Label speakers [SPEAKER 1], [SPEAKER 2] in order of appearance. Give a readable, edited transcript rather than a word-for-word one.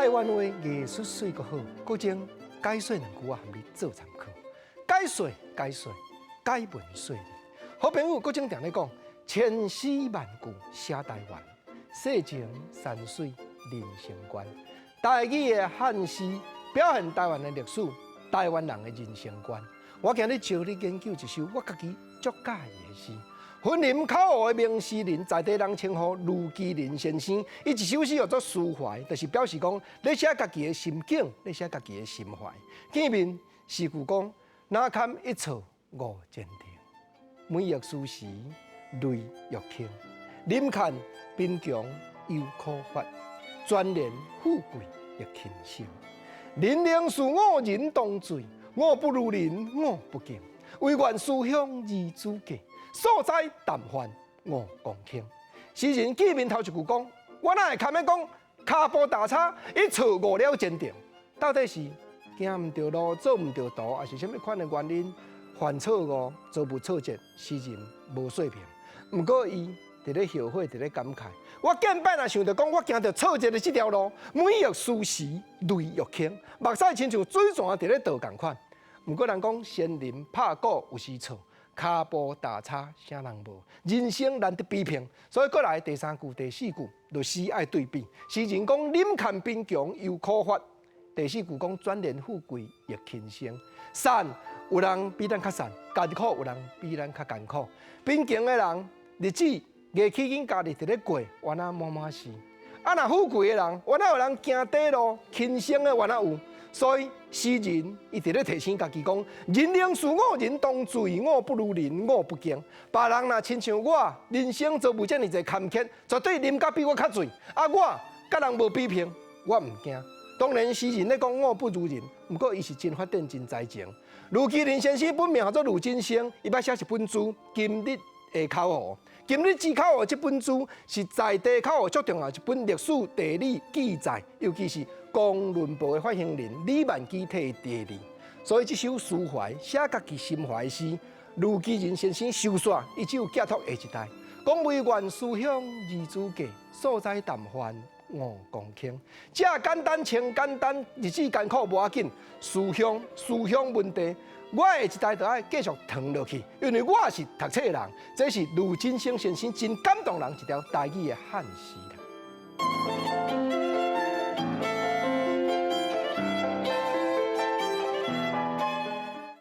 [SPEAKER 1] 台灣話藝術媠閣好，閣將解說兩句我含你做參考。解說解說解文說理，好朋友閣將定咧講，千詩萬句寫台灣，世情山水人生觀。台語的漢詩表現台灣的歷史，台灣人的人生觀。我今日招你研究一首我家己足佮意的詩。雲林口湖的名詩人，在地人稱呼盧基仁先生，伊一首詩叫做詩懷，就是表示講咧寫家己的心境，咧寫家己的心懷。見面詩句講：哪堪一錯誤前程，每欲斯時淚欲傾。忍看貧窮猶可發，轉憐富貴亦輕生。人能似我人當醉，我不如人我不驚。惟願思鄉兒子過，素知淡飯5公頃。詩人見面頭一句講：我哪會堪咧講跤步踏差，一錯誤了前程？到底是行毋著路，做毋著途，抑是啥物款的原因犯錯誤、遭遇挫折？詩人無說明。毋過伊佇咧後悔，佇咧感慨。我見擺若想著講，我行著挫折的這條路，每欲斯時淚欲傾，目屎親像水泉佇咧倒仝款。毋過人講仙人拍鼓有時錯，跤步踏差啥人無？人生難得比拼，所以過來第三句、第四句，律師愛對比。詩人講忍看貧窮猶可發，第四句講轉憐富貴亦輕生。散有人比咱較散，艱苦有人比咱較艱苦。貧窮的人日子牙齒緊咬佇咧過，原來滿滿是。啊，若富貴的人，原來有人行短路，輕生的原來有。所以詩人伊佇咧提醒家己講：人能似我，人當醉，我不如人，我不驚。別人若親像我，人生遭遇遮爾濟坎坷，絕對啉甲比我較醉。啊，我佮人無比拼，我毋驚。當然，詩人咧講我不如人，毋過伊是真發展真才情。盧基仁先生本名叫做盧金生，伊捌寫一本書《今日的口湖》。《今日之口湖》這本書是在地口湖足重要一本歷史地理記載，尤其是公倫埔的發行人李萬基替伊題字，所以這首詩懷寫家己心懷的詩，盧基仁先生收煞，伊只有寄託下一代，講惟願思鄉兒子過，素知淡飯5公頃。這簡單穿簡單，日子艱苦無要緊，思鄉思鄉問題，我下一代就愛繼續扛落去，因為我是讀冊的人。這是盧金生先生真感動人一條台語的漢詩。